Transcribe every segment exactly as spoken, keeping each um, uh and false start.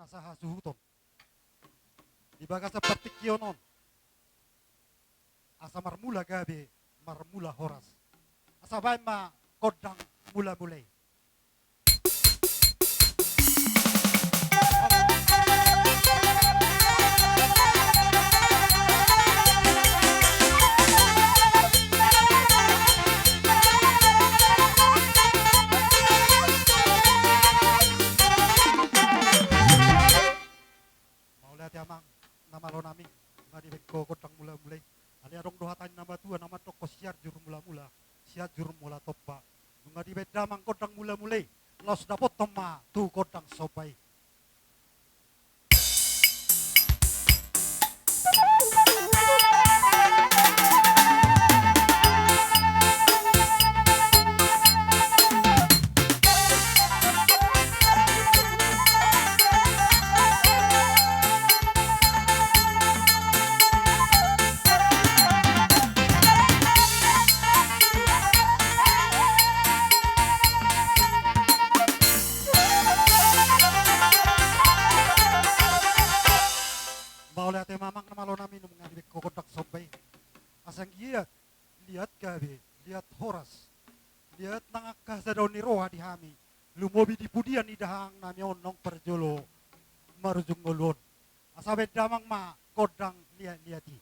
Sahasuhuton di bagasan partingkian on, asa marmula gabe, marmula horas. Asa baen ma gondang mula-mula i. Mauliate amang na malo nami, nunga dibaen ho gondang mula-mula i. Alai adong do hata ni na matua na mandok, Sianjur mula-mula, Sianjur mula tompa. Nunga dibaen damang gondang mula-mula i, laos dapothon ma tu gondang somba i. Mauliate ma amang na malo nami, nunga dibaen ho gondang somba i. Asa anggiat liat gabe, liat horas, liat nang angka sadaon ni roha di hami, lumobi di pudian ni dahahang nami on naung parjolo marujung ngolu on. Asa baen damang ma gondang liat-liat i.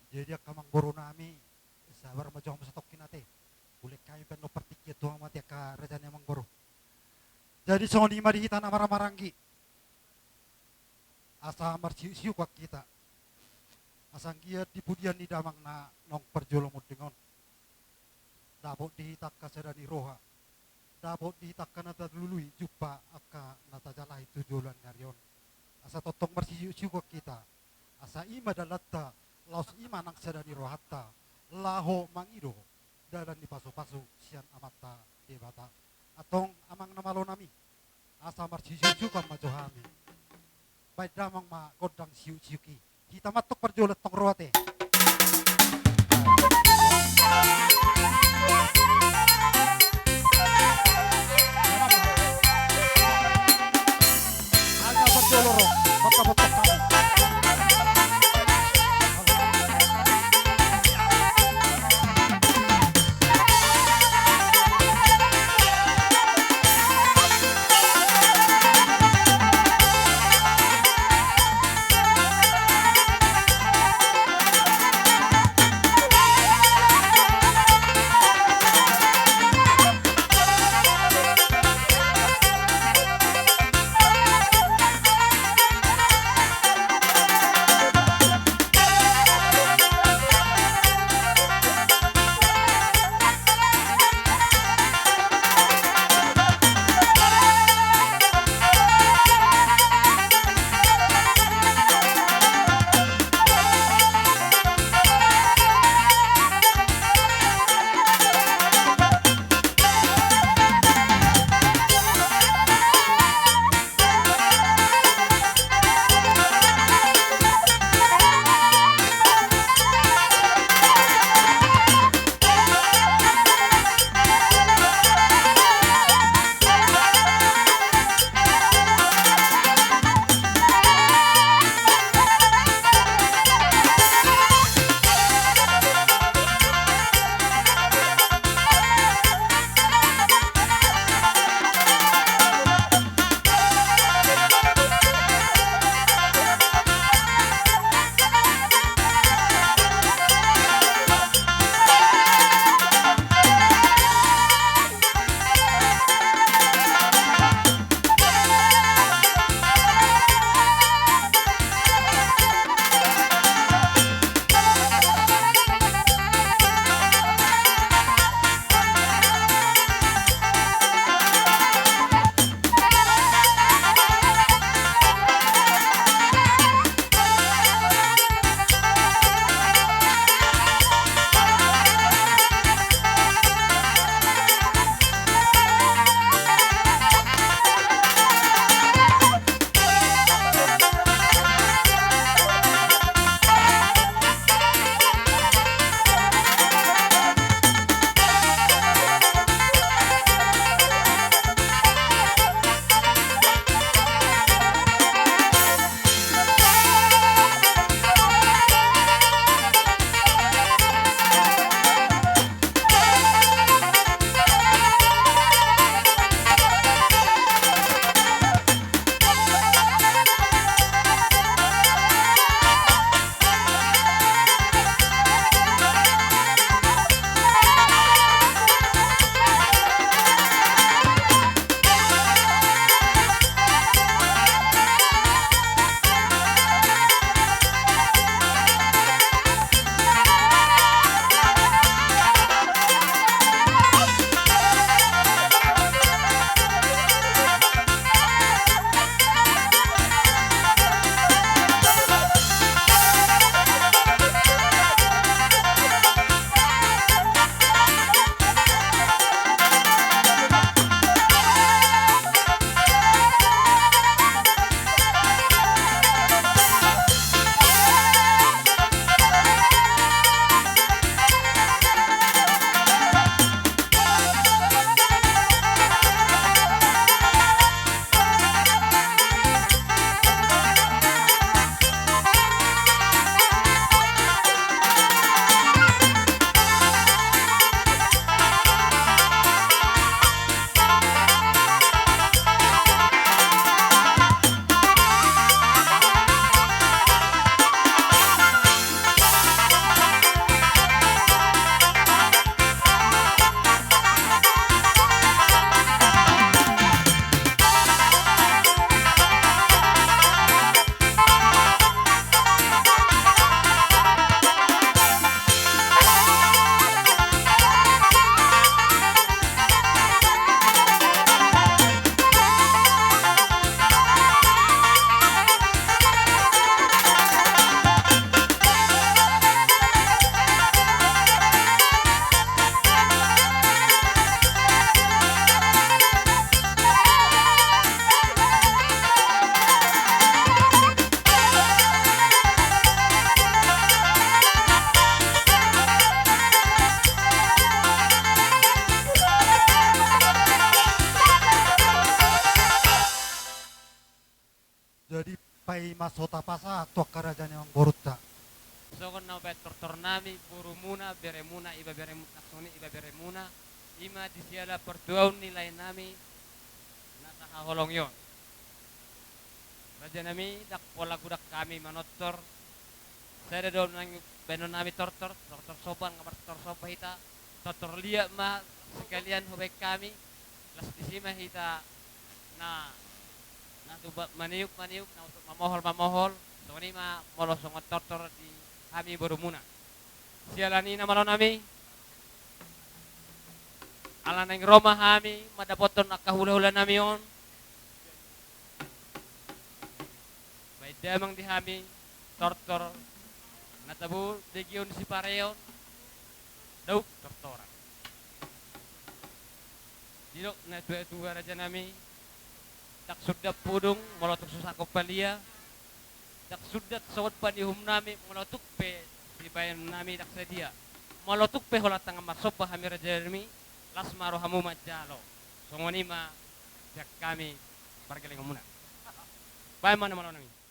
Jadi angka amangboru nami, sabar ma jo hamu satongkin ate. Hulehon hami pe annon partingkian tu hamate angka raja ni amangboru. Jadi songon i ma di hita na marhahamaranggi, asa marsiuksiukan hita, asa anggiat di pudian ni damangna naung parjolo monding on, dapot di hita angka sada ni roha, dapot di hita angka na talului jumpa angka na tajalahi tu joloan ni ari on. Asa tongtong marsiuksiukan hita, asa i ma dalanta, laos i ma nang sada ni rohanta, laho mangido dalan ni pasupasu sian Amanta Debata. Antong amang na malo nami, asa marsiuksiukan ma jo hami. Baen damang ma gondang siuksiuk i. Hita ma antong parjolo antong ro ate. Hita ma parjolo ro, mantap, mantap, mantap. Jadi paima so tapasahat tu angka raja ni amangborunta. Songon na mambahen tortor nami borumuna, beremuna, iba beremuna, songon i iba beremuna, ima di siala partuaon ni lae nami na sahaholongi on. Raja nami, ndang pola godang hami manortor. Sada do nang bahenon nami tortor, tortor somba, nunga martortor somba hita, tortor liat ma sekalian hubahen hami, las disi ma hita na, na tubu maniuk, maniuk, na usuk mamohol, mamohol, songon i ma molo songon tortor di hami borumuna. Siala ni i na malo nami, ala naeng ro ma hami mandapothon angka hula-hula nami on, bahen damang di hami tortor na tabo begeon sipareon, dauk tortoran. Didok na tua-tua raja nami, ndang sundat pudung molo tung so sangkop palia, ndang sundat songon panihum nami molo tung pe sibahenon nami ndang sadia. Molo tung pe holan tangan marsomba hami raja nami, las ma rohamu manjalo. Songon i ma sian hami pargellengonmuna. Bahen ma na malo nami.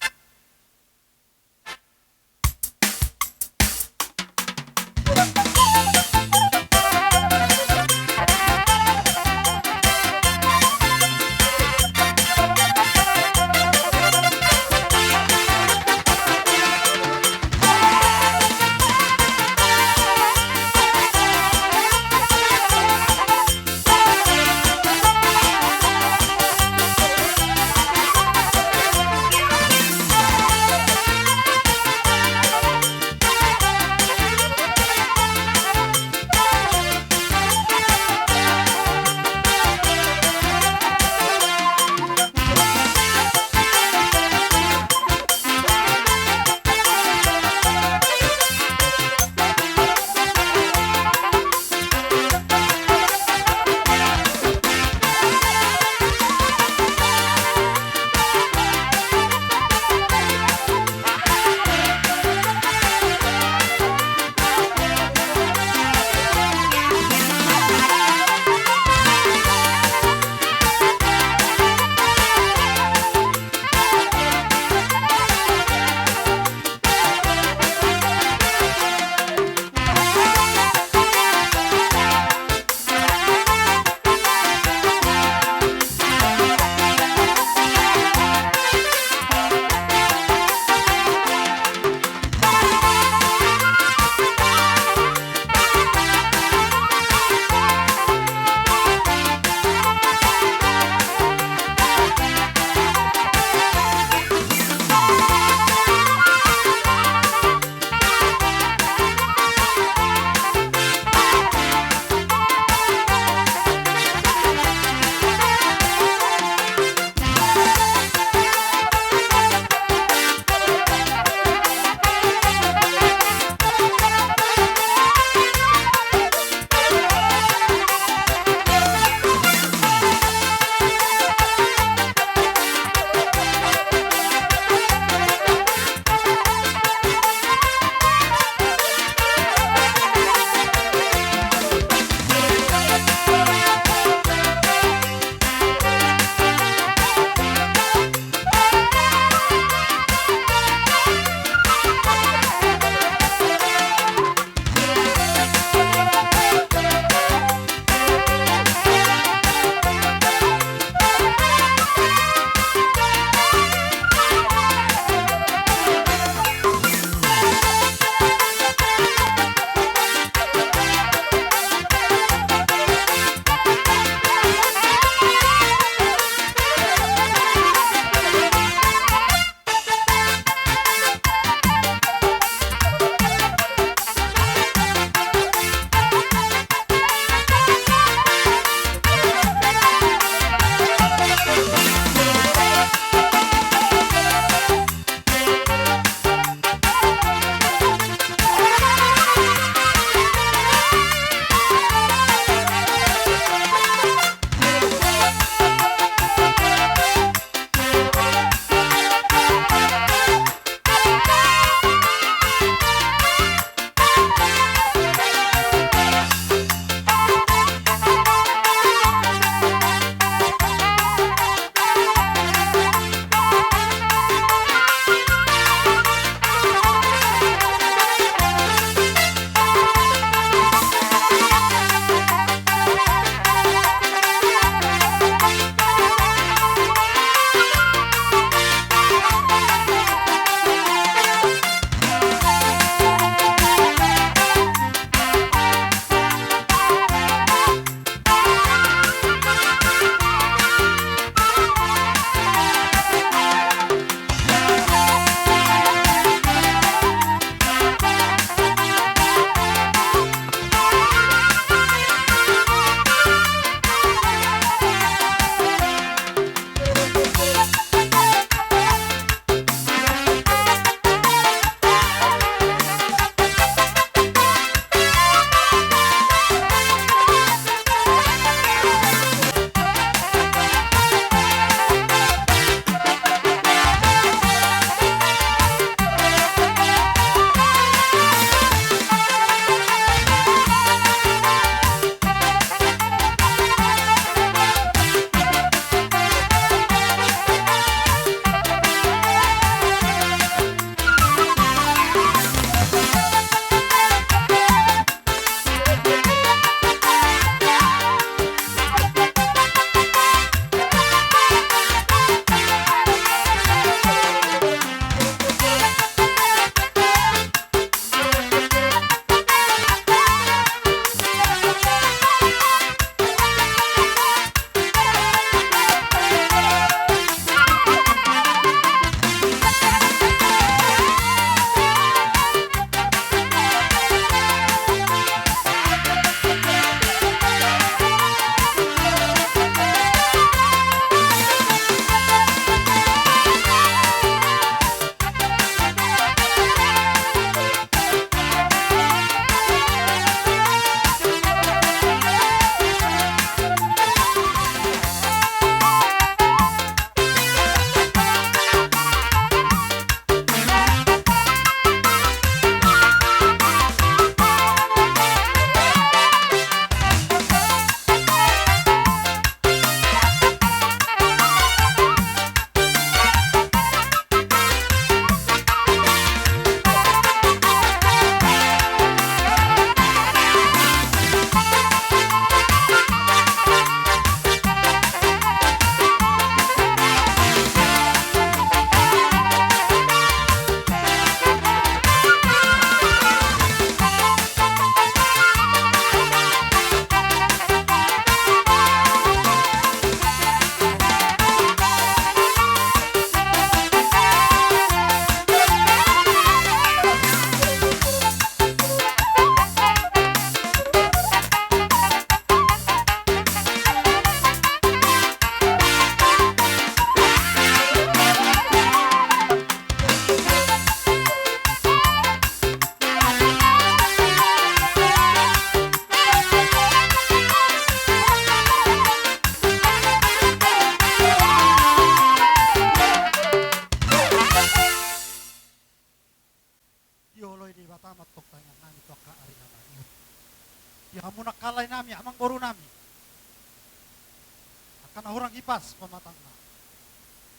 Karna hurang hipas pamatangna,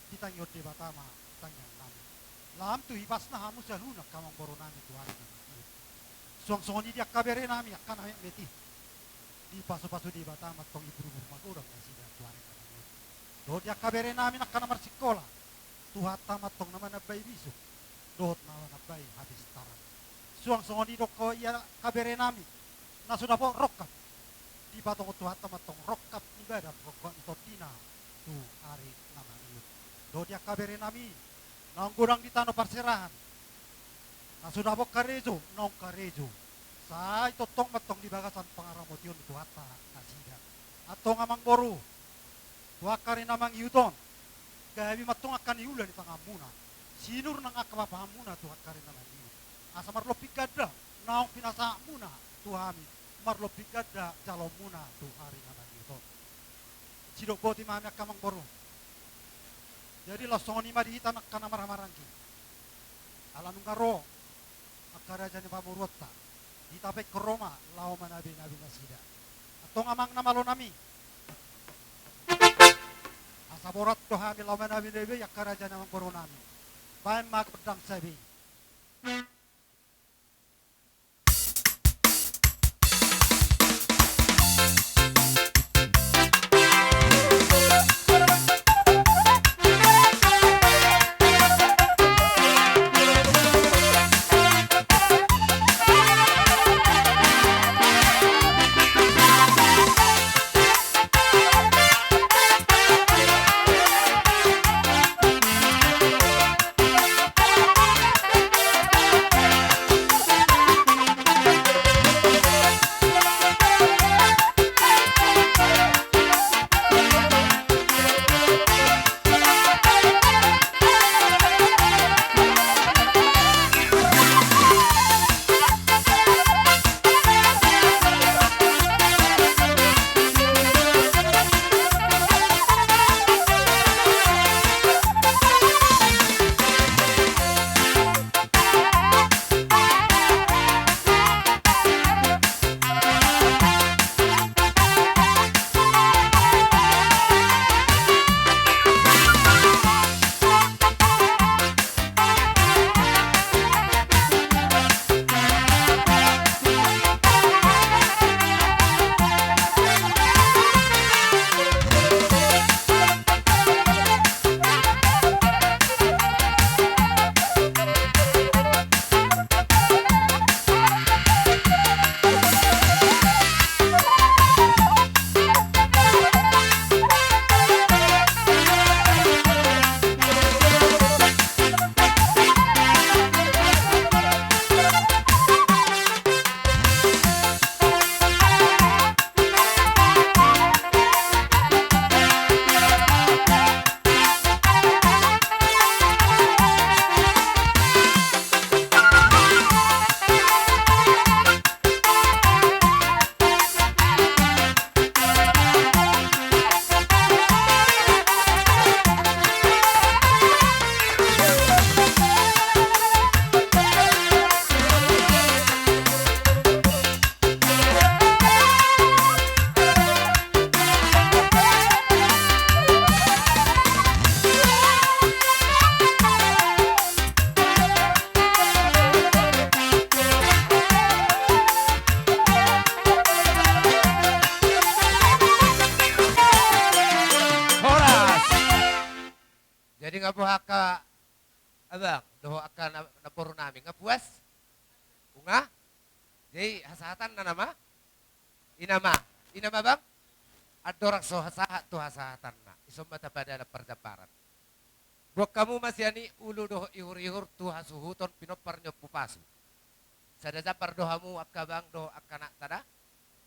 ditangihon Debata ma tangiangnami. Lam tu hipasna hamu saluhutna angka amangboru nami tu ari na mangihut. Suang songon i di angka bere nami angka na metmet i, dipasupasu Debata ma antong, diburbur magodang nasida tu ari na mangihut. Dohot di angka bere nami angka na marsikola, Tuhanta ma antong na manambai bisuk dohot na manambai hapistaran. Suang songon i dohot angka bere nami na so dapot rongkap, dipatongon Tuhanta ma antong rongkap ni badan, rongkap ni tondina tu ari na mangihut. Dohot di angka bere nami naung godang di tano parserahan, na so dapot karejo, naung karejo, sai tongtong ma antong di bagasan pangaramotion ni Tuhanta nasida. Antong amangboru, tu angka ari na mangihut on, gabe ma antong angka ni ula ni tanganmuna, sinur nang angka papahanmuna tu angka ari na mangihut. Asa marlompit ganda naung pinasahatmuna tu hami, marlompit ganda jaloonmuna tu ari na mangihut on. Sidok boti ma hami angka amangboru. Jadi laos songon i ma di hita angka na marhahamaranggi. Ala nunga ro angka raja ni pamoruonta, di hita pe ingkon ro ma laho manabenabe nasida. Antong amang na malo nami, asa borat do hami laho manabenabe angka raja ni amangboru nami. Baen ma gondang sabe i. Horas. Jadi nga puas angka abang dohot angka na, namboru nami, nga puas? Nunga? Jadi hasahatanna nama? Inna ma, inna ma bang? Andorang so sahat tu hasahatanna, dison ma tapadalan parjambaran. Boan hamu ma sian i ulu dohot ihur-ihur tu hasuhuton pinompar ni Ompu Pasu. Sada jambar do hamu angka abang dohot angka anakta da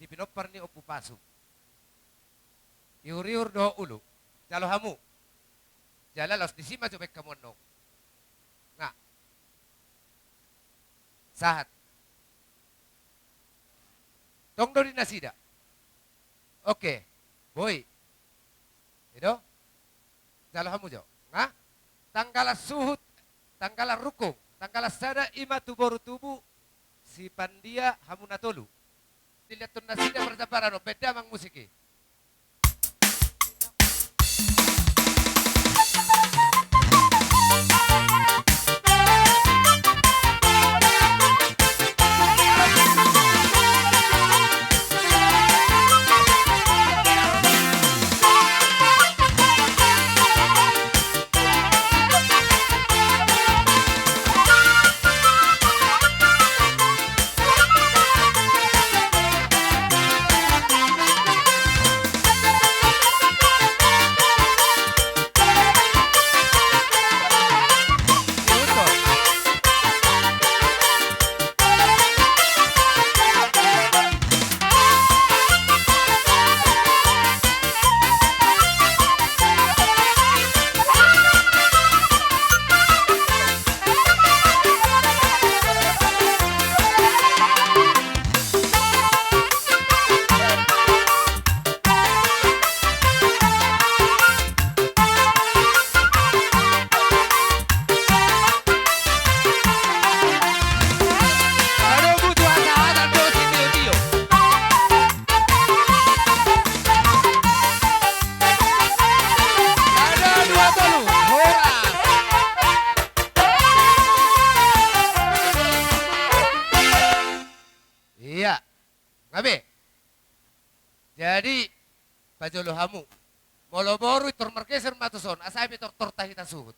di pinompar ni Ompu Pasu. Ihur-ihur dohot ulu. Jalo hamu. Jala laos disi ma jo baen hamu annon. Nga. Sahat. Tong do di nasida. Oke. Boi. I do. Jalo hamu jo. Nga. Tanggala suhut, tanggala rungkung, tanggala sada i ma tu boru tubu, Sipandia hamu na tolu. Dilehon nasida parjambaran on, baen damang musik i. pajolo hamu. Molo boru, pintor margeser ma tu son, asa ai pe tortorta hita suhut.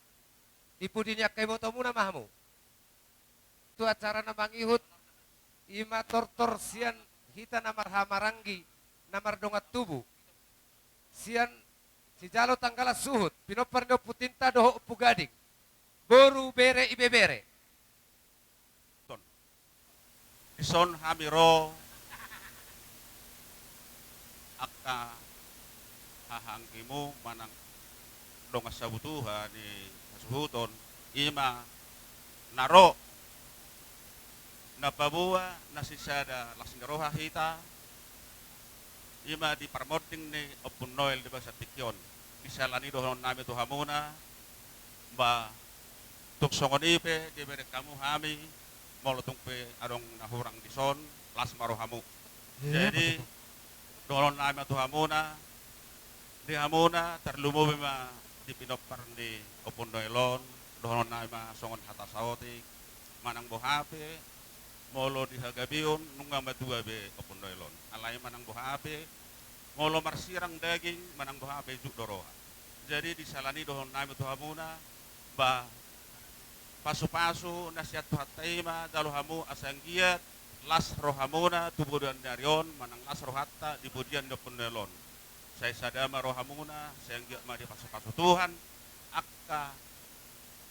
Di pudi ni angka ibotomuna ma hamu. Tu acara na mangihut, i ma tortor sian hita na marhahamaranggi, na mardongan tubu. Sian sijalo tanggalan suhut, pinompar ni ompunta dohot Ompu Gading. Boru, bere, ibebere. Dison hami ro, angka hahaanggimu manang dongan sabutuha ni hasuhuton, i ma na ro, na paboa na sisada las ni roha hita, i ma di parmonding ni Ompu Noel di bagasan tingki on. Di siala ni i dohononnami tu hamuna, ba tung songon i pe dibereng hamu hami, molo tung pe adong na hurang dison, las ma rohamu. Jadi, dohononnami ma tu hamuna, di hamuna, tarlumobi ma di pinompar ni Ompu Noel on, dohononnami ma songon hata saotik, manang boha pe, molo di hagabeon, nunga matua be Ompu Noel on. Alai manang boha pe, molo marsirang daging, manang boha pe, juk do roha. Jadi, di siala ni i dohononnami tu hamuna, ba pasupasu na sian Tuhanta i ma jalo hamu, asa anggiat las rohamuna tu bodeon ni ari on, manang las rohanta di bodeon ni Ompu Noel on. Sai sada ma rohamuna, sai anggiat ma dipasupasu Tuhan angka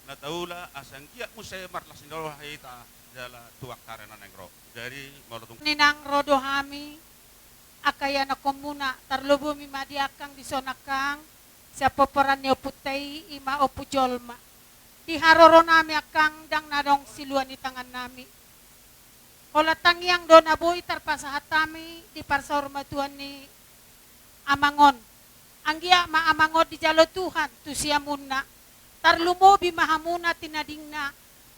na taula, asa anggiat muse marlas ni roha hita jala tu angka ari na naeng ro. Jadi, molo tung ni naeng ro do hami, angka ianakhonmuna, tarlumobi ma di angkang dison angkang, sian pomparan ni ompunta i, i ma ompu jolma. Di haroronami angkang, ndang na adong silua ni tangannami. Holan tangiang do na boi tarpasahat hami di parsaurmatuaon ni amang on. Anggiat ma amang on dijalo Tuhan tu siamunna. Tarlumobi ma hamuna tinadingna.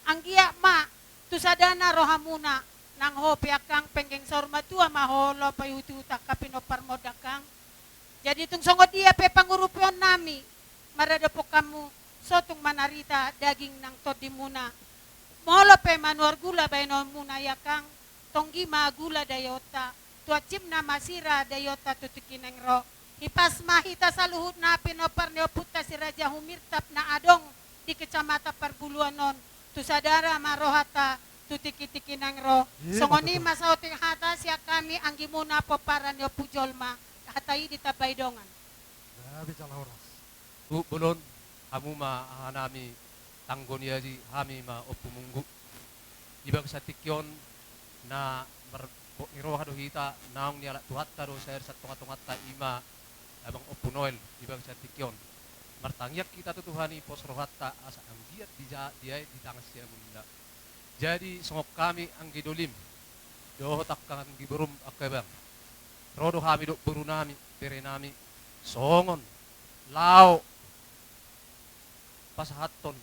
Anggiat ma tu sadana rohamuna. Nang ho pe angkang, penggeng saurmatua ma ho, laho paihutihut angka pinomparmon da angkang. Jadi tung songon dia pe pangurupionnami maradophon hamu, so tung manarita daging nang tondimuna. Molo pe manuhor gula baenonmuna i angkang, tonggi ma gula daionta, tu hansimna ma sira daionta tu tingki naeng ro. Hipas ma hita saluhutna pinompar ni ompunta Si Raja Humirtap na adong di Kecamatan Parbuluan on, tu sadana ma rohanta tu tingki-tingki naeng ro. Songon i ma saotik hata sian hami anggimuna pomparan ni ompu jolma, hata i ditambai dongan. Gabe jala horas. Huhut bolon, hamu ma ahanami tanggo ni aji, hami ma Ompu Munggu. Di bagasan tingki on na marbot ni roha do hita, naung nialap Tuhanta do saer sian tonga-tonganta, i ma Abang Ompu Noel di bagasan tingki on. Martangiang hita tu Tuhan i, pos rohanta asa anggiat dija-, diae di tangan siamunna. Jadi songon hami anggi dolim dohot angka anggi borum, angka abang, ro do hami dohot borunami, berenami, songon laho pasahathon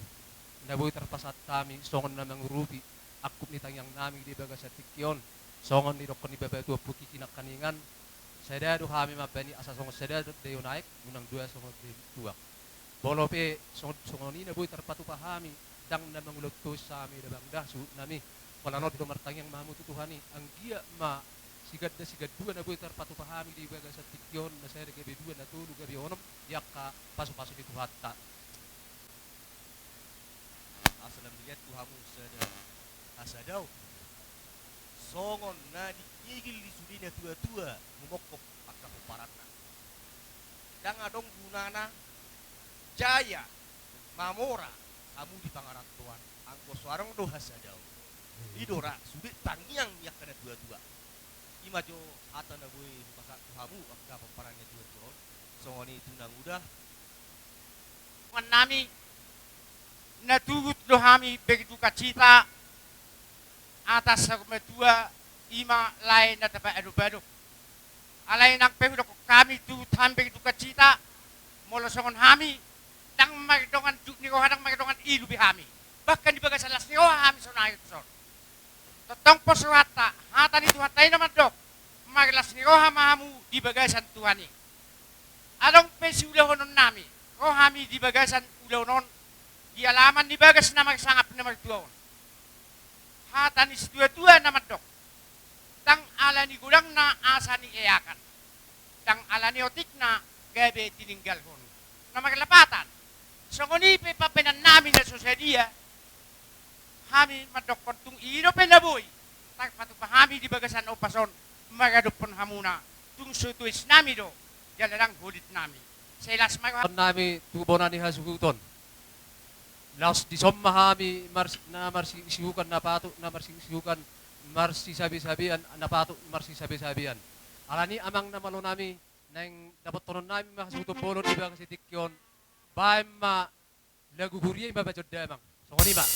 na boi tarpasahat hami songon na mangurupi angkup ni tangiangnami di bagasan tingki on. Songon nidokkon ni Baba Tuan Pukiki Nangkaningan, sada do hami mambani asa songon sada daonaek, unang dua songon daotuak. Molo pe songon, songon i na boi tarpatupa hami, ndang na mangulahon tosi hami da bang da suhutnami. Holan on do martangiang ma hamu tu Tuhan i, anggiat ma siganda sigandua na boi tarpatupa hami di bagasan tingki on, na sada gabe dua, na tolu gabe onom, di angka pasupasu ni Tuhanta. Asa lam dilihat tu hamu sada hasadaon, songon na dingigil di sude na tua-tua, mumongkop angka pomparanna. Ndang adong gunana jaya mamora hamu di pangarantoan, anggo so adong do hasadaon. I do ra sude tangiang ni angka na tua-tua. I ma jo hata na boi hupasahat tu hamu angka pomparan ni na tua-tua on. Songon i tu na nguda. Nami, na tugut do hami bege dukacita atas saur matua, i ma lae na tapaadop-adop. Alai nang pe hudokkon hami, tugut hami bege dukacita molo songon hami ndang mardongan juk ni roha, ndang mardongan ilu be hami. Bahkan di bagasan las ni roha hami sonari tu son. Tongtong pos rohanta, hata ni Tuhanta i na mandok, marlas ni roha ma hamu di bagasan Tuhan i. Adong pe siulahononnami, ro hami di bagasan ulaon on, di alaman ni bagas na marsangap na martua on. Hata ni situa-tua na mandok, ndang ala ni godangna asa nieakan. Ndang ala ni otikna gabe tininggalhon. Na marlapatan, songon i pe pambahenannami na so sadia, hami mandokkon tung i dope na boi tarpatupa hami di bagasan ombas on maradophon hamuna, tung so tuisnami do jala ndang holitnami. Sai las ma roha nami tu bona ni hasuhuton. Laos dison ma hami mars-, na marsisihukan na patut, na marsisihukan marsisabesabean, na patut marsisabesabean. Alani amang na malo nami, naeng dapothononnami ma hasuhuton bolon di bagasan tingki on. Baen ma lagu huria i ma bajon damang. Songon i ma.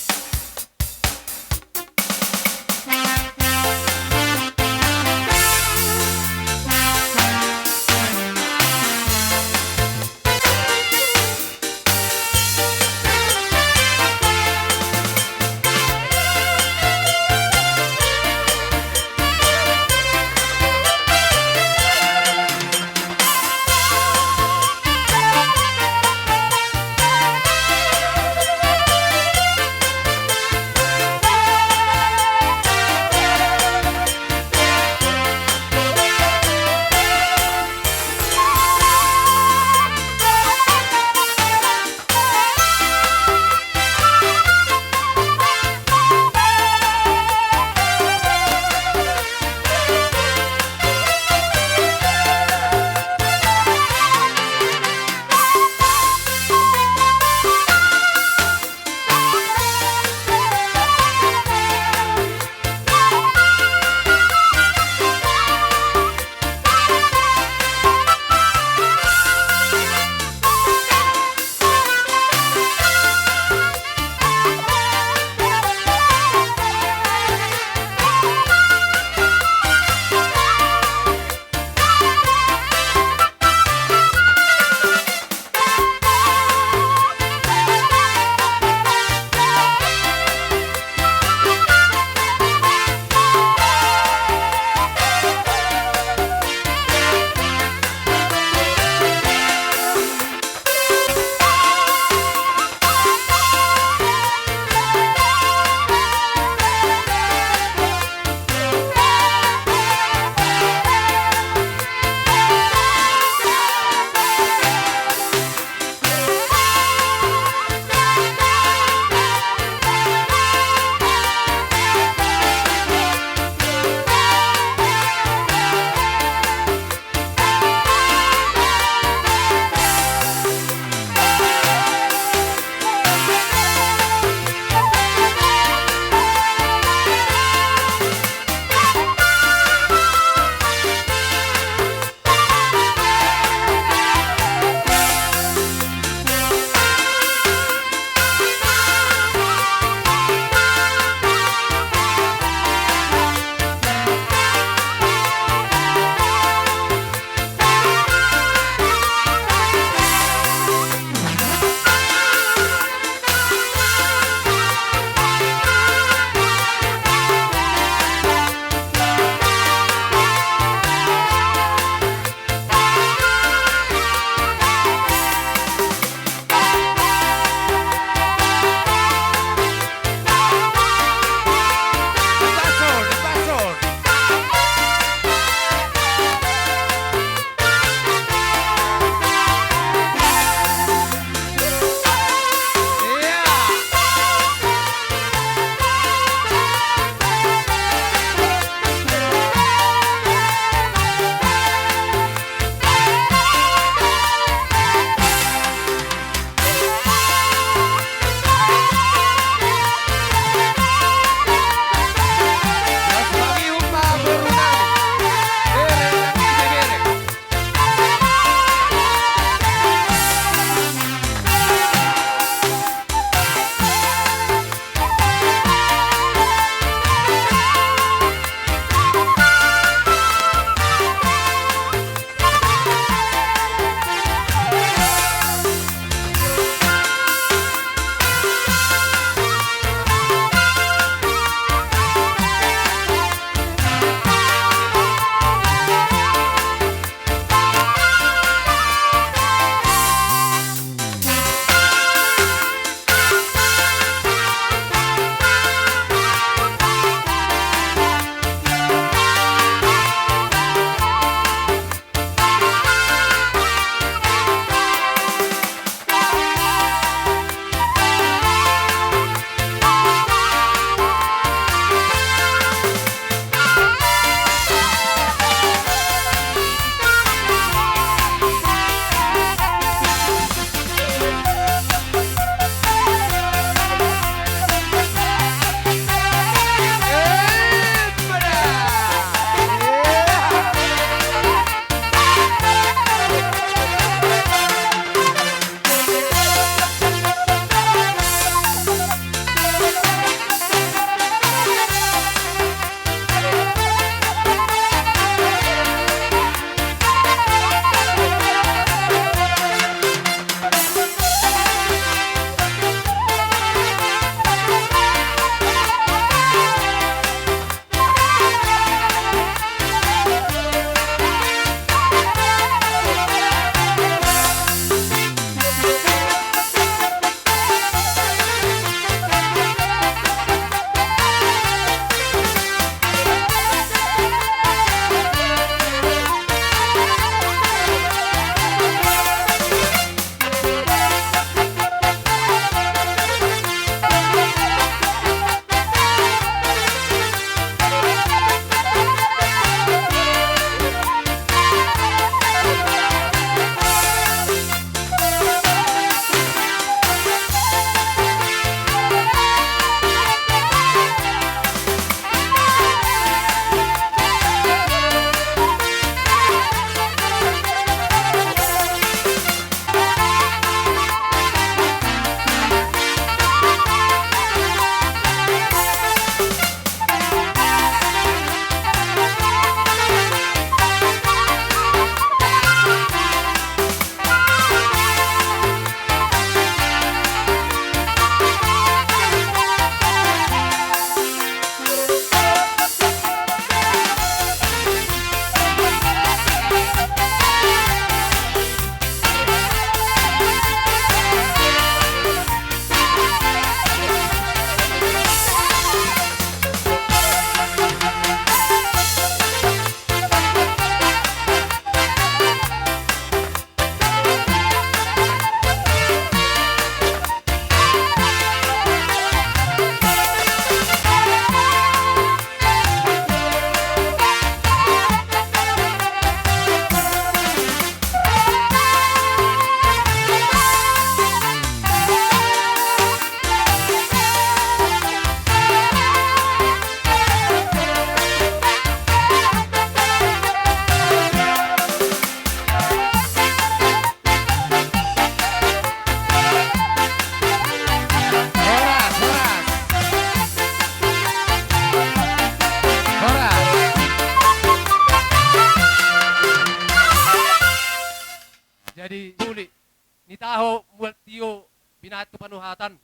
tio binahen tu panuhatan.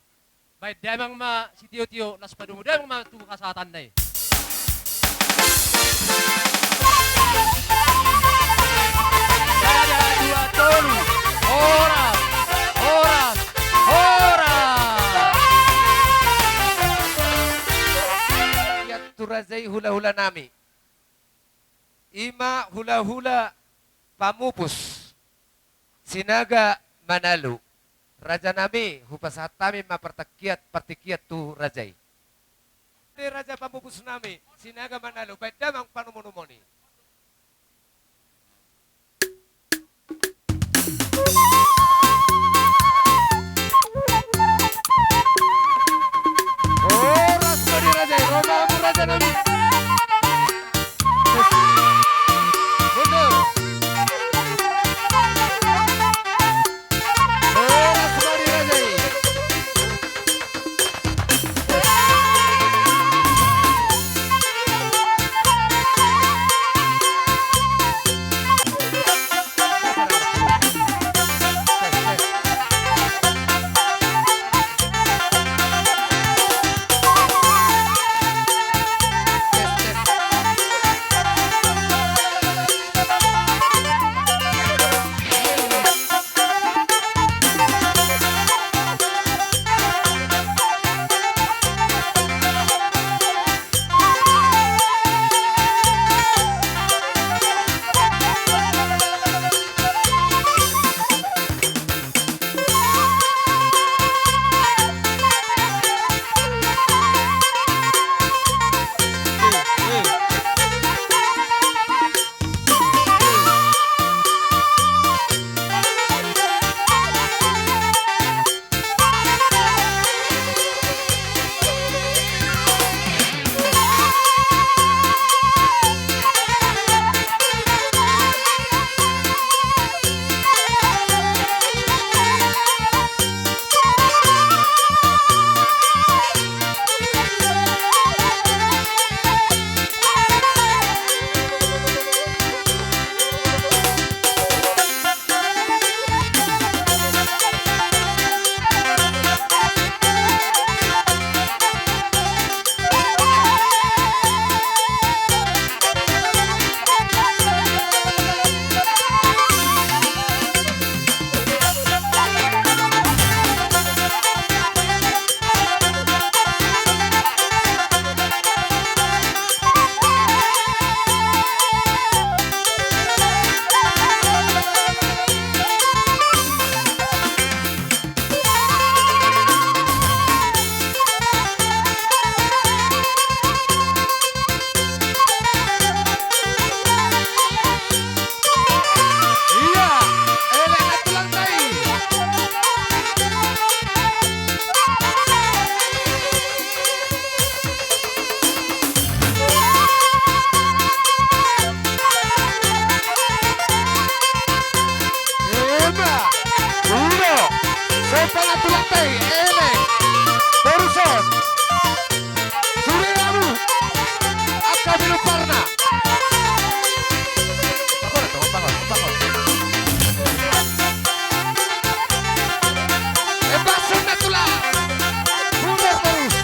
Baen damang ma sitiotio, laos padomu damang ma tu hasahatanna i. Sada, dua, tolu. Horas, horas, horas. Ia tu raja i hulahulanami. I ma hulahula pamupus Sinaga Manalu. Rajanami, hupasahat hami ma partingkian, partingkian tu raja i. Te raja pamupusnami Sinaga Manalu, baen damang panomonumon i. Horas ma di raja i, ro ma hamu rajanami. Mundur. Horas ma di raja i. Ia, elek na tulang tai. Ima, ulo, sopa na tulang tai, elek, boruson. Sude hamu angka pilumparna. Bangun, bangun, bangun, bangun. Embas na tulang. Mundur terus.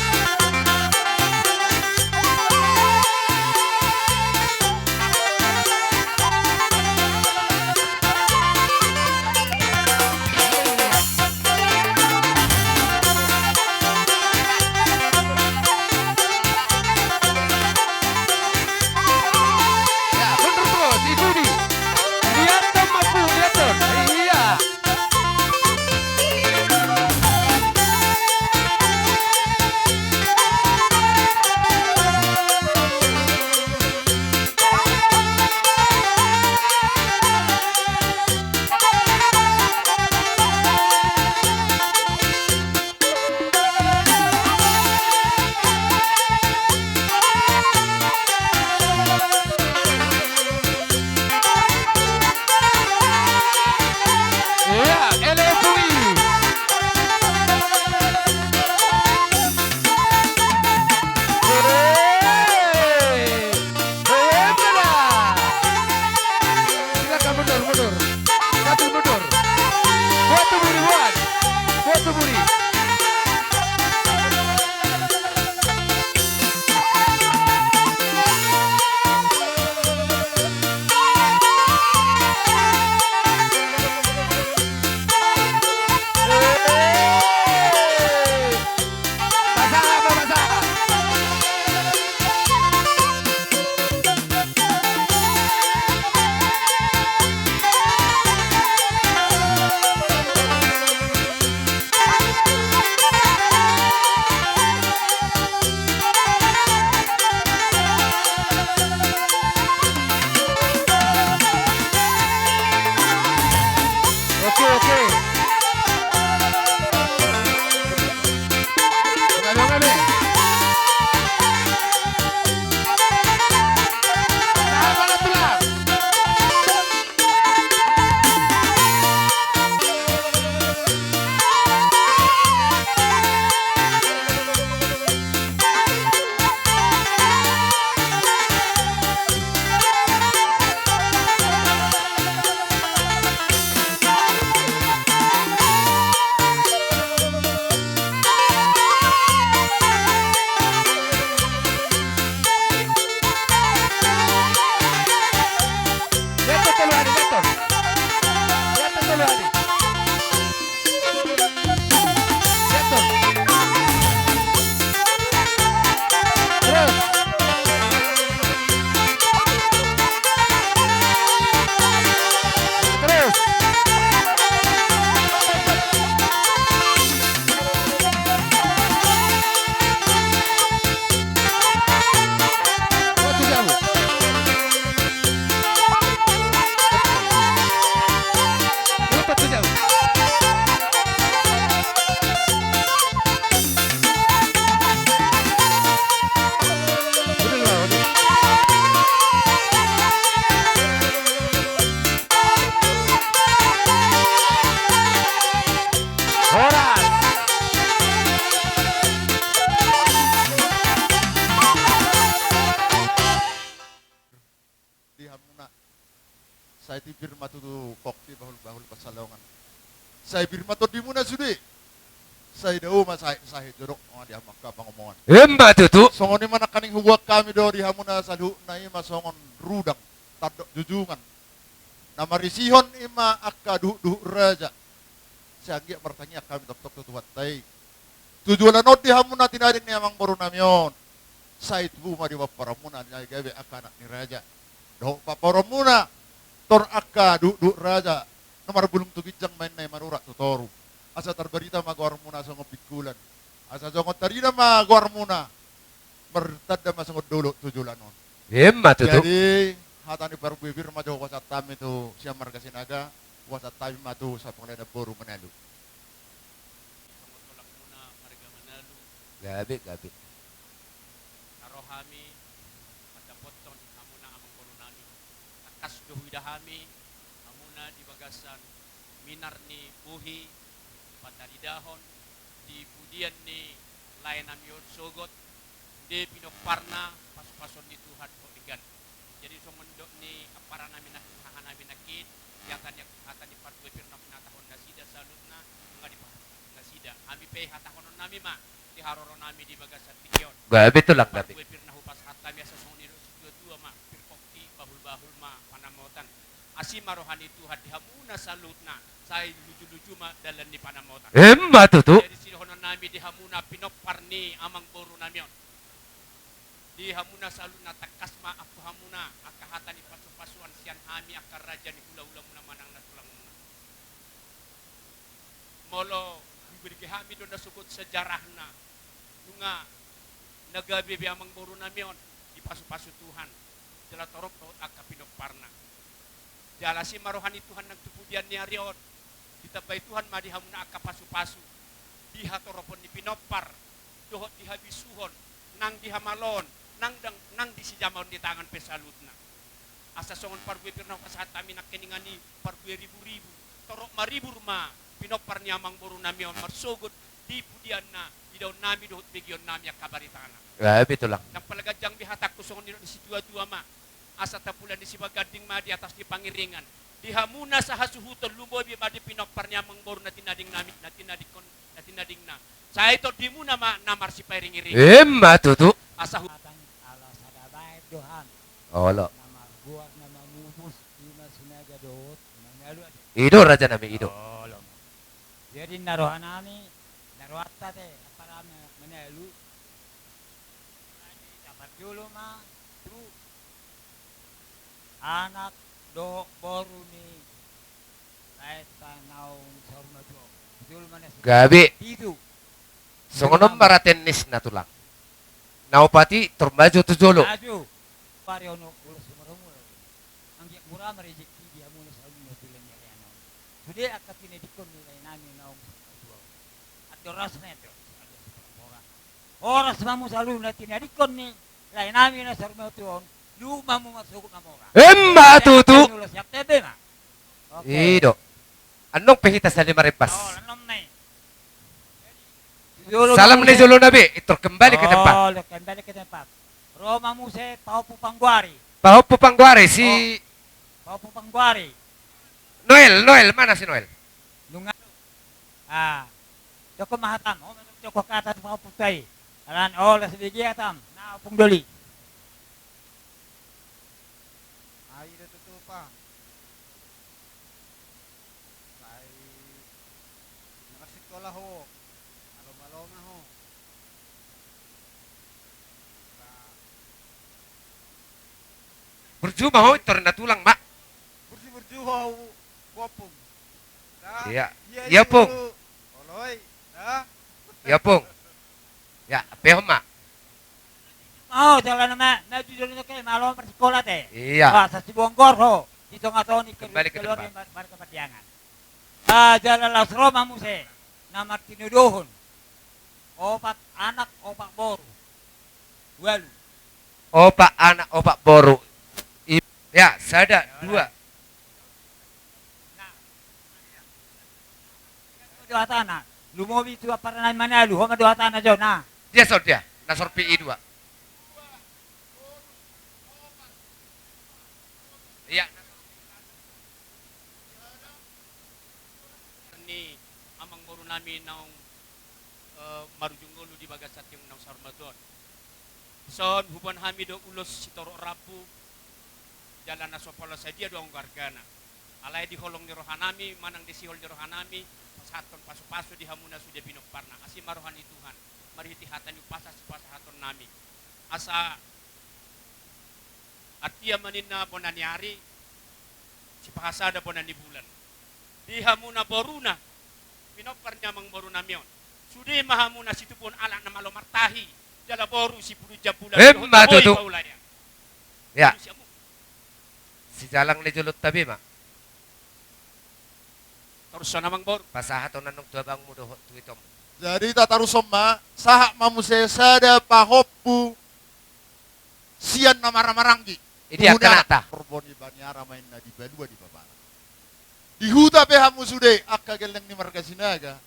Sai pir ma tondimuna sude. Sai dao ma sahe, sahe jolo, oh, di hamu angka pangomoan. Emma tutu. Songon i ma nangkaning huboan hami do di hamuna saluhutna, i ma songon rudang tandok junjungan na marisihon i ma angka duhutduhut raja. Sai anggiat martangiang hami tongtong tu Tuhanta i. Tu joloan on di hamu na tinading ni amangborunami on, sai tubu ma di pomparanmuna na gabe angka anak ni raja dohot pamboruanmuna, tor angka duhutduhut raja na marbulung tu ginjang ma inna i manurat tu toru. Asa tarbarita ma goarmuna songon bingkulan, asa songon tarida ma goarmuna, martanda ma songon dolok tu joloan on. Emma tutu. Jadi, hata ni parbue pir ma jo hupasahat hami tu sian marga Sinaga, hupasahat hami ma tu sampang lae namboru Manalu. Songon tulangmuna marga Manalu. Gabe, gabe. Na ro hami mandapothon hamuna amangborunami. Tangkas do huida hami hamuna di bagasan minar ni bohi, pataridahon di pudian ni laenami on sogot, sude pinomparna pasupasuon ni Tuhan dohot denggan. Jadi songon dok ni amparanami na, hahanami nangkin, di hata ni, hata ni parbue pir na pinatahon nasida saluhutna, nunga dipahatahon nasida. Hami pe hatahononnami ma di haroronami di bagasan tingki on. Gabe tulang, gabe. Parbue pir na hupasahat hami asa songon nidok situatua ma, pir pongki, bahulbahul ma panamotan. Asi ma roha ni Tuhan di hamuna saluhutna, sai lujuluju ma dalan ni panamotan. Emma tutu. Jadi sidohononnami di hamuna pinompar ni amangborunami on, di hamuna saluhutna tangkas ma ampu hamuna angka hata ni pasupasuan sian hami angka raja ni hulahulamuna manang na tulangmuna. Molo dibege hami do na sogot sejarahna, nunga na gabe be amangborunami on dipasupasu Tuhan, jala torop dohot angka pinomparna. Jala asi ma roha ni Tuhan nang tu pudian ni ari on. Ditambai Tuhan ma di hamuna angka pasupasu, di hatoropon ni pinompar, dohot di habisuhon, nang di hamaloon, nang dang, nang di sijamaon ni tangan pe saluhutna. Asa songon parbue pir na hupasahat hami nangkiningan i, parbue riburibu, torop maribur ma pinompar ni amangborunami on marsogot di pudianna idaonnami dohot begeonnami angka baritana. Gabe tulang. Ndang pola ganjang be hatangku, songon nidok ni situatua ma. Asa tapula ni sibaganding ma di atas ni pangiringan. Di hamuna sahasuhuton, lumobi ma di pinompar ni amangboru na tinadingnami, na tinadingkon, na tinadingna. Sai tondimuna ma na marsipairingiring. Emma tutu. Asa hu- Ala sada baen do hami. Olo. Na margoar na mamutus, i ma Sinaga dohot Manalu ate. I do rajanami, i do. Olo. Jadi na rohanami, na rohanta ate, amparami Manalu. Jadi, dapat jolo ma tu anak dohot boru ni laenta naung saur matua. Jolo ma na si- Gabe. Pitu. Songon on ma ra teknisna tulang. Na opat i tor maju tu jolo. Maju. Pari ono ulos sumorong ulos. Anggiat mura ma rejeki di hamuna saluhutna tu lae ni ari on. Sude angka tinadingkon ni laenami naung saur matua. Andorasna do, andorasna. Horas ma hamu saluhutna tinadingkon ni laenami na saur matua on, luhut ma hamu marsogot mamora. Emma tutu. Ulos siap tembe ma. Oke. I do. Annon pe hita saling marempas. Oh, annon nai. Salam ni jolona be, tor kembali ke tempat. Oh, kembali ke tempat. Ro ma muse pahompu panggoari. Pahompu panggoari si. Oh. Pahompu panggoari. Noel, Noel, mana si Noel? Nunga. Ah. Joko ma hatam, oh, joko hata tu pahompu tai. Alana, oh, las bege hatam. Na ompung doli. Ai do tutupa. Sai na marsikola ho, malomalo ma ho. Burju ma ho, tor na tulang ma. Burju, burju ho, ho ompung. Iya. Iya, Pung. Oloi. Iya, Pung. Ya, pehon ma. Mau jala nama, na jujur ni ke, malo marsikola te. Iya. Wah, sasi bonggor ho. Di tonga-tonga ni keluarga Pardiangan. Ah, jala las ro ma muse. Na martinodohon. Opat anak, opat boru. Ualu. Opat anak, opat boru. I-, ya, sada, dua. Dohatana. Lumobi tu amparan nami Manalu, ho ma dohatana jo, na. Dia son dia, na sorpi i dua. Iya. Ni naung, eh, marujung ngolu di bagasan tingki on naung saur matua on. Dison huboan hami do ulos sitorop rambu, jala na so pola sadia do anggo argana. Alai di holong ni rohanami manang di sihol ni rohanami, pasahathon pasupasu di hamuna sude pinomparna. Asi ma roha ni Tuhan, marhite hata ni umpasa sipasahatonnami. Asa artia ma ninna bona ni ari, sipahasada bona ni bulan. Di hamuna boruna, pinompar ni amangborunami on, sude ma hamuna situbuan anak na malo martahi, jala boru sipulu jambulan. Emma tutu. Paulaya. Ya. Siamu. Sijalang ni jolonta be ma. Tarushon amangboru. Pasahaton annon tu abangmu dohot tu itommu. Jadi tatarushon ma, sahat ma muse sada pahompu sian na marhahamaranggi. Idia angka anakta. Horbo ni Baniara ma inna, di Balua di Papara. Di huta pe hamu sude angka gelleng ni marga Sinaga,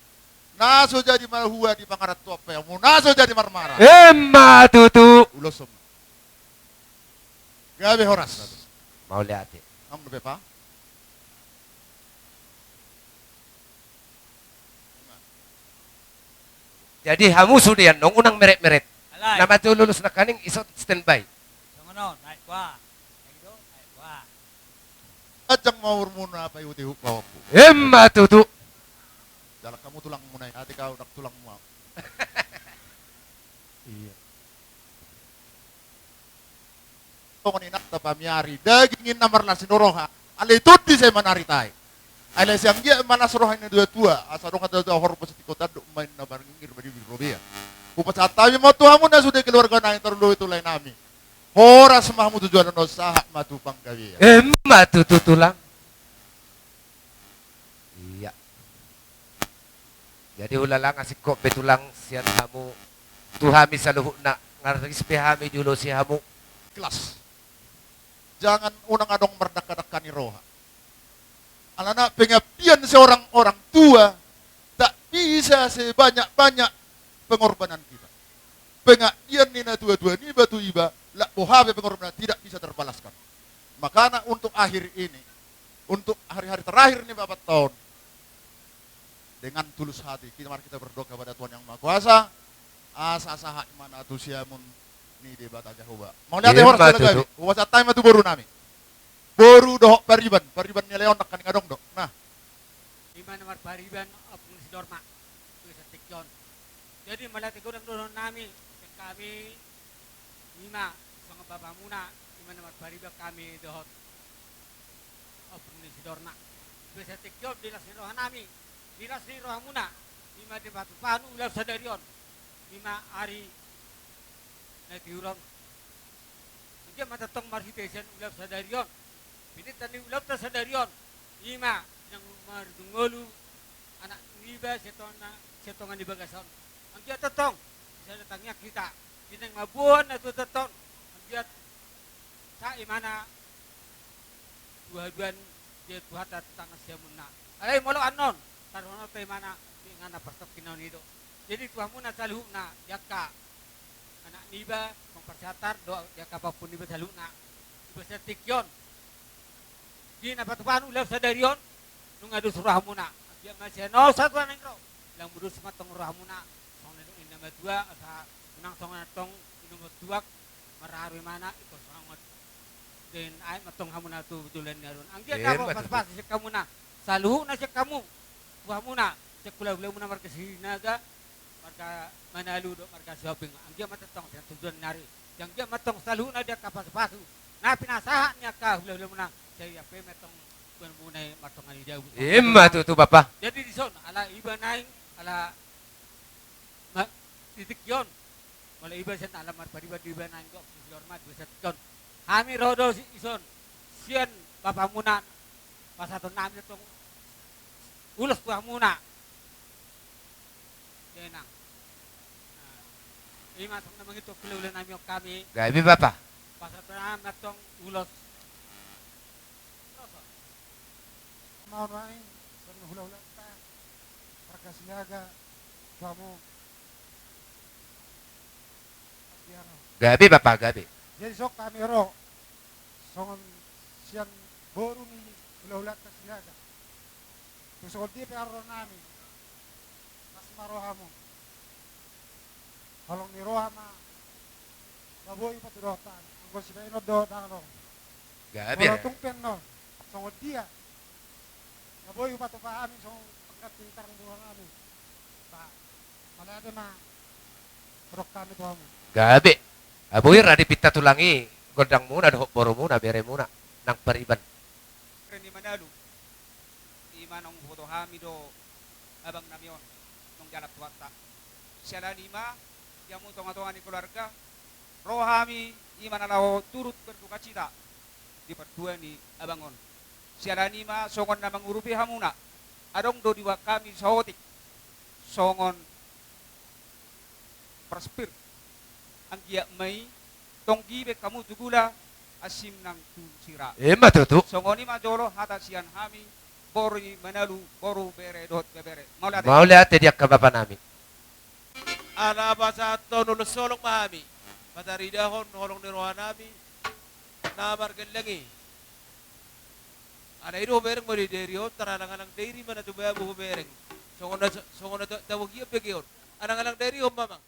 na so jadi marhua di pangarantoan pe hamu, na so jadi marmara. Emma tutu. Ulos on ma. Gabe horas. Mauliate. Nang dope pa. Jadi hamu sude annon unang meret-meret. Alai. Na mate ulos nangkaning, ison standby. Songon on, naik kuah. Naik do, naik kuah. Ajang ma umurmuna, paihut-ihut pahompu. Emma tutu. Jala hamu tulangmuna i, atik au ndang tulangmu au. Iya. Songon inanta pamiari, daging inna marlas ni roha, alai tondi sai manaritai. Alai sai anggiat ma las roha ni na tua-tua, asa adong hata tua horbo satingko tandok ma inna, marnginggir ma di bibir robea. Hupasahat hami ma on tu hamu na sude keluarga nami, tarlumobi tu lae nami. Horas ma hamu tu joloan on, sahat ma tu panggabean. Emma tutu tulang. Iya. Jadi hulala nga singkop be tulang sian hamu tu hami saluhutna, nga ris be hami diulosi hamu. Ikhlas. Jangan, unang adong mardangka-dangka ni roha. Alana pengabdian seorang orang tua tak bisa sebanyak-banyak pengorbanan kita. Pengabdian ni na tua-tua niba tu iba, lak boha pe pengorbanan, tidak bisa terbalaskan. Makana untuk akhir ini, untuk hari-hari terakhir ni bapakta on, dengan tulus hati, kita, mari kita berdoa kepada Tuhan Yang Maha Kuasa, asa sahat ma na tu siamun ni Debata Jahowa. Mauliate. Emma tutu. Horas jala gabe. Hupasahat hami ma tu boru nami. Boru dohot pariban, pariban ni lae on nangkaning adong do. Nah. Ima na marpariban Ompung ni si Dorma. Tu tingki on. Jadi mauliate godang do dohonon nami, sian hami, ima songon bapamuna, ima na marpariban hami dohot Ompung ni si Dorma. Di bagasan tingki on, di las ni roha nami, di las ni rohamuna, ima dipatupa hami ulos sadari on, ima ari na tiur on. Anggiat ma tongtong marhite sian ulos sadari on, pinangidoan ni ulosnami sadari on, ima naung marujung ngolu anak niba sian tonga, sian tonga ni bagas on. Anggiat tongtong di sada tangiang hita, di naeng mamboan na tuatua on. Anggiat sai ma na tu haduan di Tuhanta tangan siamunna. Alai molo annon, taruhononta ima na inganan partongkinan i do. Jadi tu hamuna saluhutna, di angka anak niba, Ompung Parsiantar, dohot di angka pahompu niba saluhutna, di bagasan tingki on, di na patupa hami ulos sadari on, nunga dos rohamuna. Anggiat ma sian on sahat tu na naeng ro, lam dos ma tong rohamuna. Songon na nidok ni na matua, asa unang songon antong inum tuak, marharu imana, ingkon songon den aek ma tong hamuna tu joloan ni ari on. Anggiat dapot pasupasu sian hamuna, saluhutna sian hamu, tu hamuna, sian hulahulamuna marga Sinaga, marga Manalu dohot marga Sihombing. Anggiat ma tongtong sian tu joloan ni ari. Anggiat ma tong saluhutna di angka pasupasu na pinasahat ni angka hulahulamuna. Sai ampe ma tong tuanmuna i martonga ni jabu. Ima tutu bapa. Jadi dison, ala iba naeng, ala ma, di tingki on. Molo iba sian ala marpariban do iba naeng, gok si Dorma di bagasan tingki on. Hami ro do si, dison, sian bapamuna, pasahaton nami tong ulos tu hamuna. Denang. Nah, ima songon na mangido hulahulanami on hami. Gabe bapa. Pasahaton nami tong ulos. Terus. Mau naeng, songon hulahulanta marga Sinaga, tu hamu. Gabe bapa, gabe. Jadi songon hami ro, songon sian boru ni hulahulanta Sinaga. Tu songon dia pe haroro nami. Rohamu. Holong ni roha ma. Laboi patudohon hami. Anggo sibaenon do dang adong. Gabe. Molo tung pe annon songon dia. Laboi patupa hami songon pangganti tarang bulan hami. Ba, mauliate ma hudok hami tu hamu. Gabe. Boi rade pinta tulang i, gondangmuna dohot borumuna, beremuna nang pariban. Reni Manalu. I ma naung huboto hami do abang nami on, naung jalan Tuhanta. Siala ni i ma, di hamu tonga-tonga ni keluarga, ro hami i ma na laho turut berdukacita di partua ni abang on. Siala ni i ma songon na mangurupi hamuna, adong do diboan hami saotik songon praspir. Anggiat ma i tong gibeng hamu tu gula, asim nang tu sira. Ima tutu. Songon i ma jolo hata sian hami, boru ni Manalu, boru, bere dohot ibebere. Mauliate. Mauliate di angka bapa nami. Ala pasahathon ulos holong ma hami, pataridahon holong ni roha nami na margelleng i. Alai do hubereng ma di dairi on, tar alang-alang dairi ma na tu babu hubereng. Songon na, songon na ta-, tabogian bege on. Alang-alang dairi on ma amang.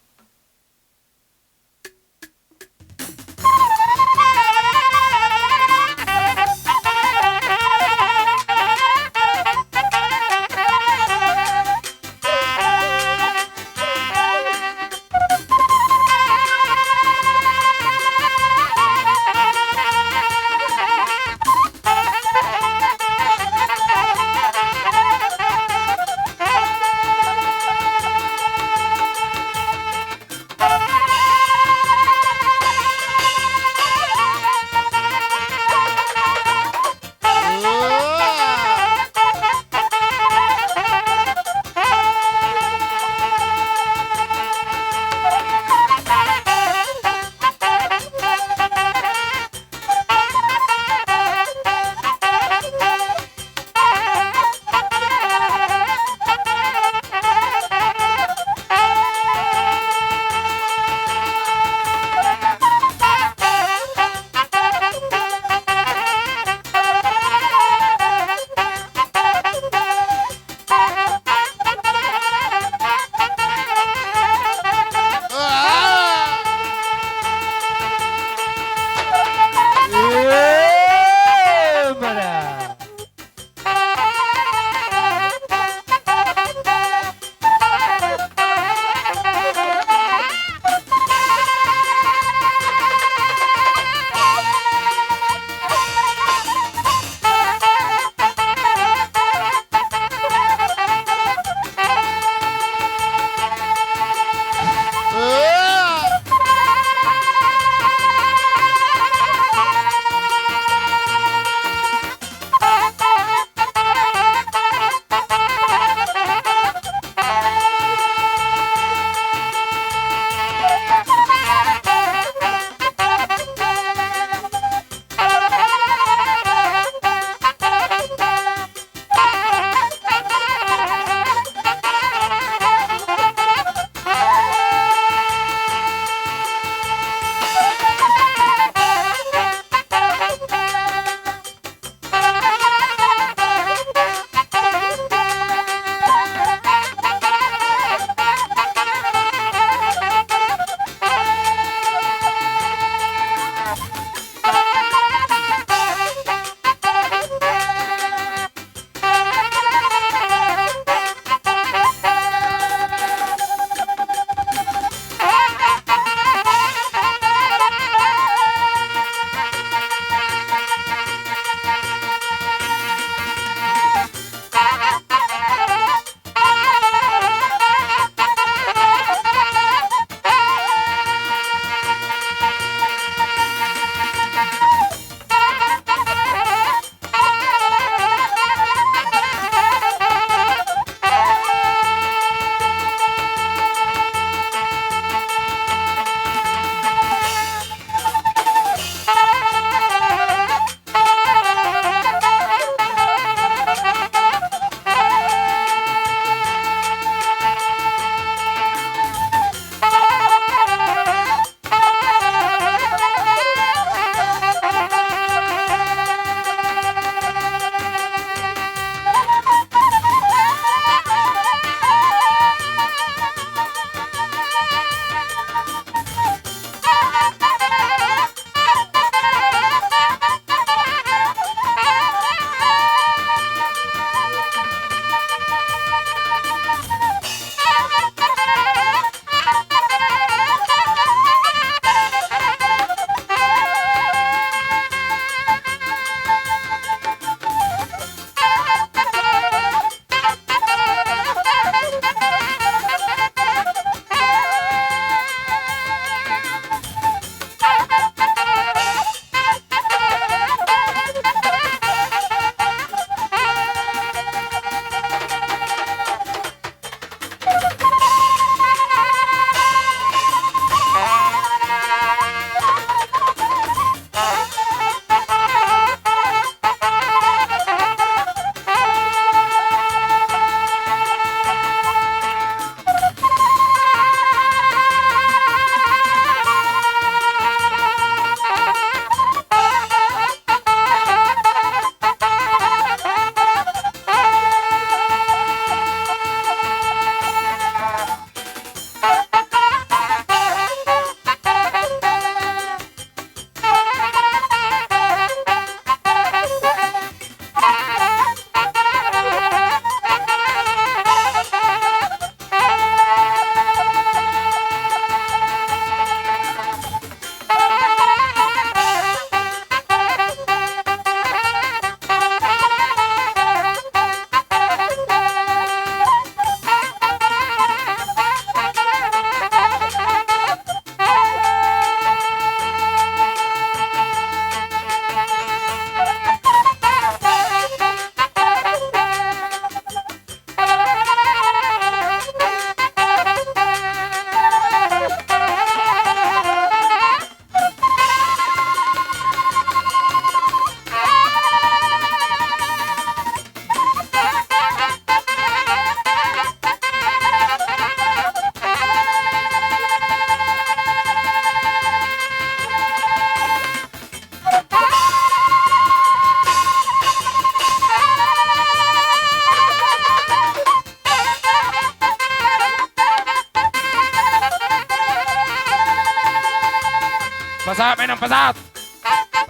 Pasahat ma inang, pasahat.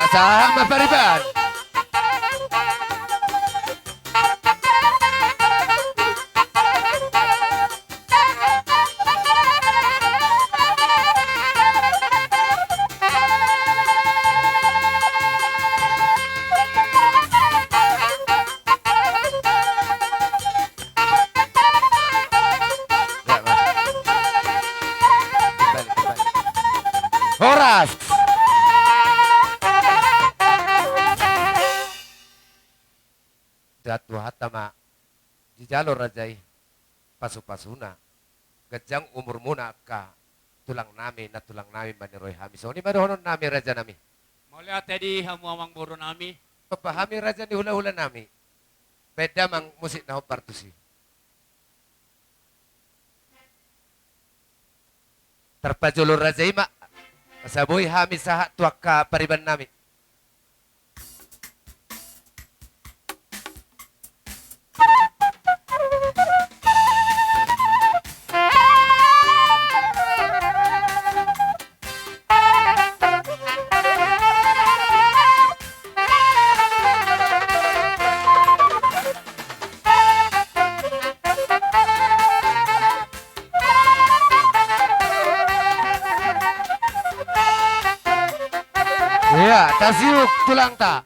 Pasahat ma pariban. Horas. Tuhan, Tuhanta ma dijalo raja i pasupasuna. Ganjang umurmuna angka tulang nami, nantulang nami, mani roha nami. Songon i ma dohonon nami, raja nami. Mauliate di hamu amang boru nami. Papa hami raja ni hulahula nami. Baen damang musik na hombar tusi. Tarpajolo raja i ma, asa boi hami sahat tu angka pariban nami. Ia, tasiuk tulangta.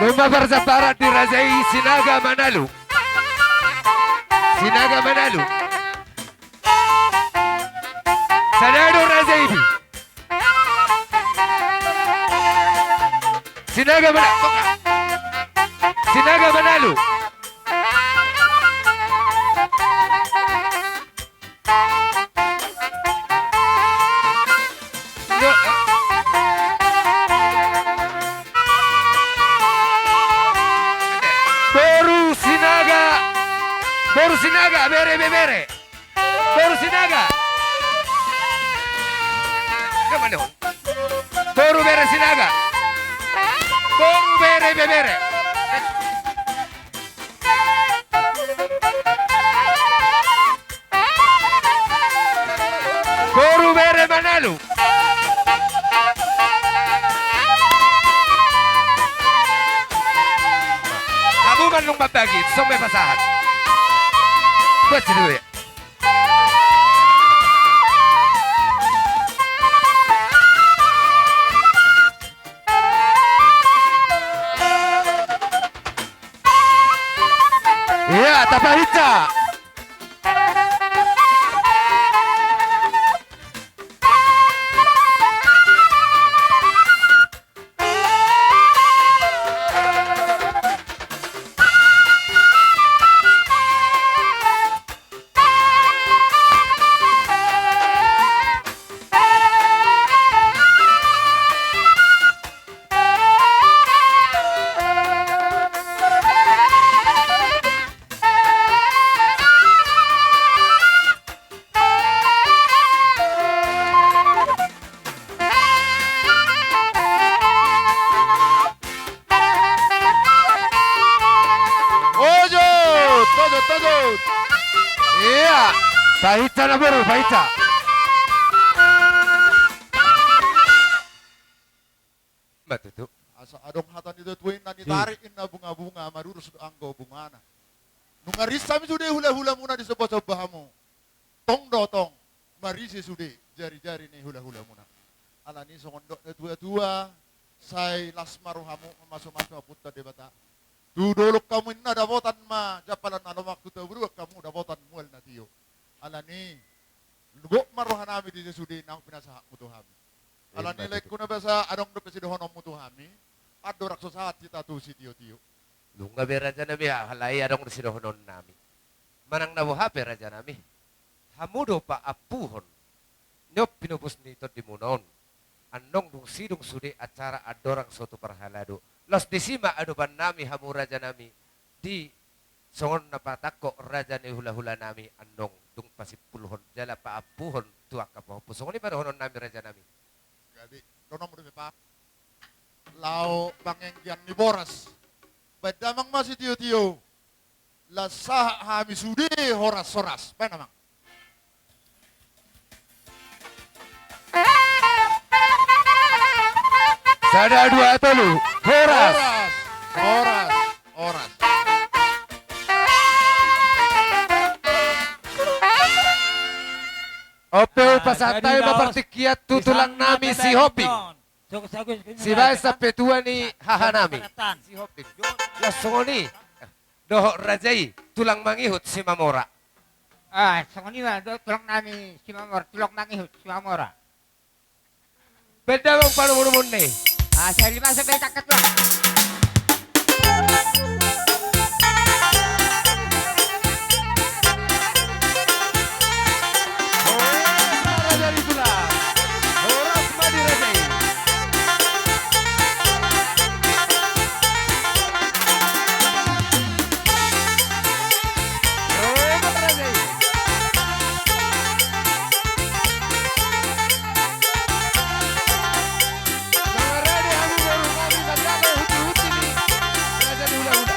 Nunga parsamparan di raja i Sinaga Manalu. Sinaga Manalu. Sada do raja i di. Sinaga Manalu. Sinaga Manalu. Boru Sinaga. Boru Sinaga, bere, bebere. Boru Sinaga. Boru bere Sinaga. Boru bere bebere. Boru bere Manalu. Hamu ma nunga mambagi, songon i ma pasahat. Buat si dulu ya. Boru, baca. Ima tutu. Asa adong hata ni tuatua i, na nitarik inna bunga-bunga, madurus do anggo bungana. Nunga ris hami sude hula-hulamuna disomba-somba hamu. Tong do tong, marise sude jari-jari ni hula-hulamuna. Alani songon dok ni tuatua, sai las ma rohamu mamasu-masu Amanta Debata. Tu dolok hamu inna dapotan ma jampalan na lomak, tu toruan hamu dapotan mual na tio. Alani, gok ma rohanami di sude naung pinasahatmu tu hami. Alani, laengku na basa, adong dope sidohononmu tu hami? Andorang so sahat hita tu sitio-tio. Nunga be rajanami, alai adong do sidohononnami. Manang na boha pe rajanami, hamu do paampuhon ni on pinobus ni tondimuna on. Annon dung sidung sude acara andorang so tu parhalado, laos disi ma adopannami hamu rajanami, di songon na patangkok raja ni hula-hulanami, annon dung pasimpulhon jala paampuhon tu angka pahompu. Songon i ma dohononnami rajanami. Gabe, dohononmu dope, Pak. Laho panganggian ni boras. Baen damang ma sitio-tio. Laos sahat hami sude horas-horas. Baen damang. Sada, dua, tolu. Horas. Horas. Horas. Horas. On pe, ah, pasahat hami ma partingkian tu tulangnami si Hopi. Sibaen sampe tua ni hahanami. Laos songon i dohot raja i, tulang mangihut Simamora. Ah, songon i ma dohot tulangnami Simamora, tulang mangihut Simamora. Baen damang panumun-numun ni. Ah, sahali masa baen tangkas, Bang. Horas ma raja ni tulang. Horas ma di raja i. Horas ma raja i. Mangarade hamu boru nami, manjalo huti-huti ni raja ni hula-hula.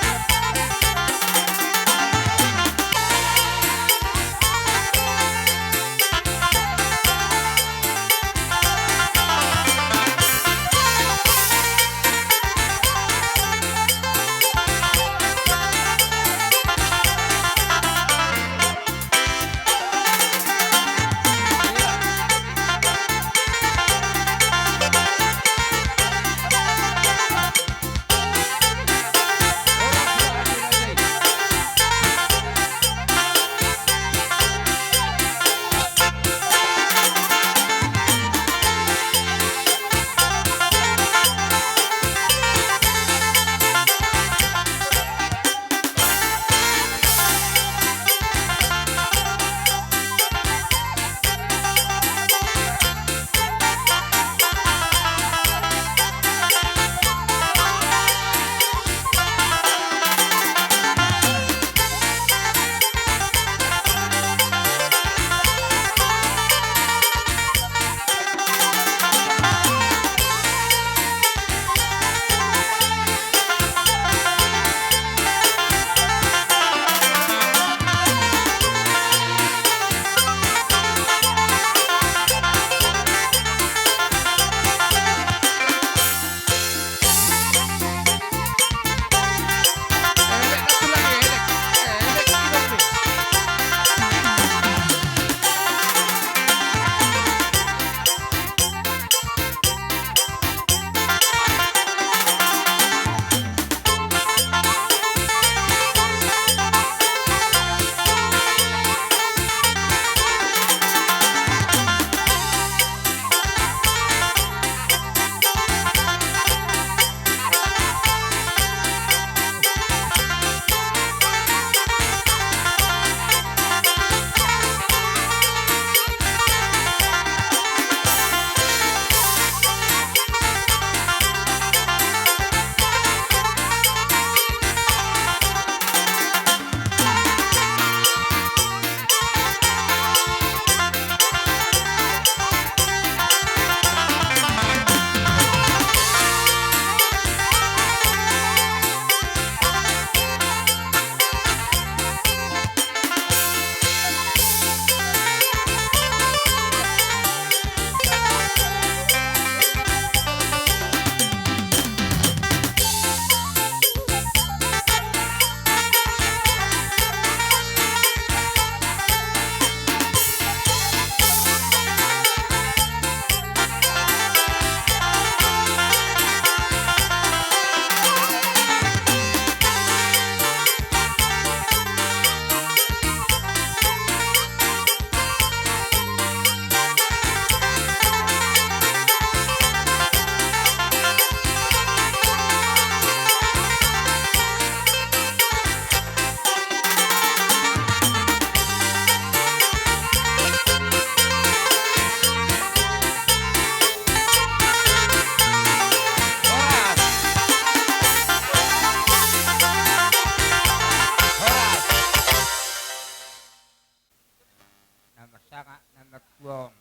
Martuaon.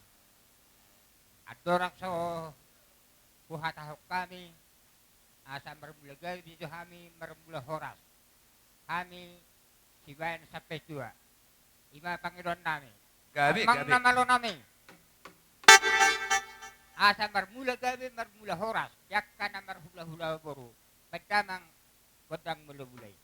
Andorang so huhatahon hami, asa marmula gabe do hami marmula horas. Hami sibaen sampe tua. Ima pangidoan nami. Gabe, amang gabe. Na malo nami. Asa marmula gabe, marmula horas. Di angka na marhulahula boru. Baen damang gondang mula-mula i.